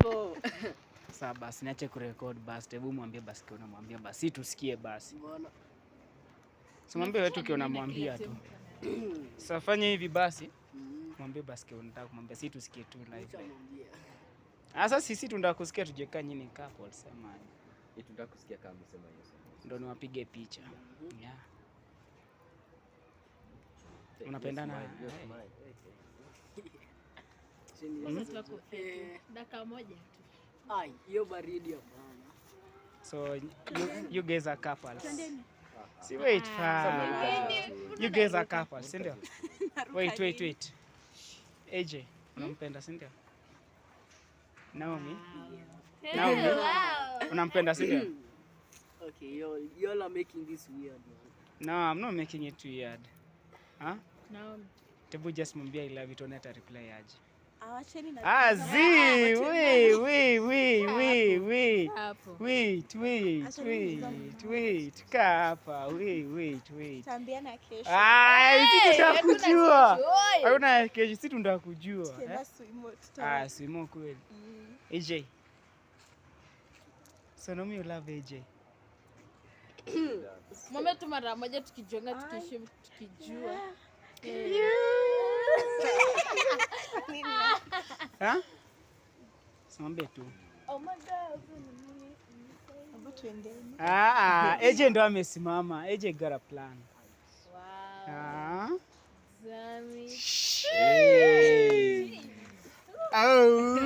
Hapo. Sasa basi niache kurecord basi. Hebu mwambie basi kiona unamwambia basi tusikie basi. Mbona? Si mwambie wewe tu kiona unamwambia tu. Sasa fanya hivi basi. Mwambie basi kiona unataka kumwambia si tusikie tu live. Nitamwambia. Sasa sisi tunataka kusikia tujeka nyinyi couple sema. Tunataka kusikia kama amesema hiyo sema. Ndio niwapige picha. Yeah. Unapendana? Hiyo smile, Chini. Sasa tuko dakika moja tu. Ai, hiyo baridi hapana. So you guys are couples. Si wait fa. You guys are couples, si ndio? Wait, wait, wait. AJ, unampenda si ndio? Naomi? Naomi? Unampenda si ndio? Okay, you all are making this weird, man. No, I'm not making it weird. Huh? Naomi. Tebu just mwambie I love you tuone ata reply aje. Awacheni na Ah, zi, wait, wait, wait, wait, wait. Hapo. Wait, wait, Acha mimi wait, wait. Kaa hapa. Wait, wait, wait. tutaambiana kesho. Ah, sisi tunataka kujua. Oi. Hakuna kesho, sisi tunataka kujua. Tukienda Eh? swimo Ah, swimo kweli. AJ. So Naomi, you love AJ. Mwambie tu mara moja tukijonga tukiishi tukijua. Ha? Simwambie tu. Oh my God. Hebu tuendeni. Ah, AJ ndo amesimama. AJ got a plan. Wow. Ah. Zami. Oh,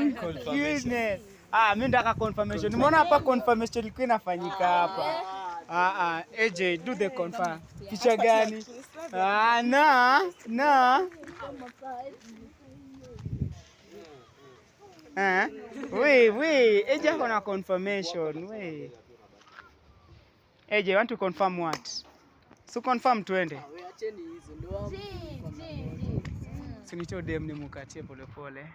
goodness. Ah, mimi nataka confirmation. Nimeona hapa confirmation ilikuwa inafanyika hapa. Ah, ah, AJ do the confirm. Picha gani? Ah, na, na. Eh? Wait, wait. AJ ako na confirmation. Wait. AJ, want to confirm what? So confirm tuende. Ah, we acheni hizo ndio hapo. G, G, G. Sinitoe dem nimukatie polepole.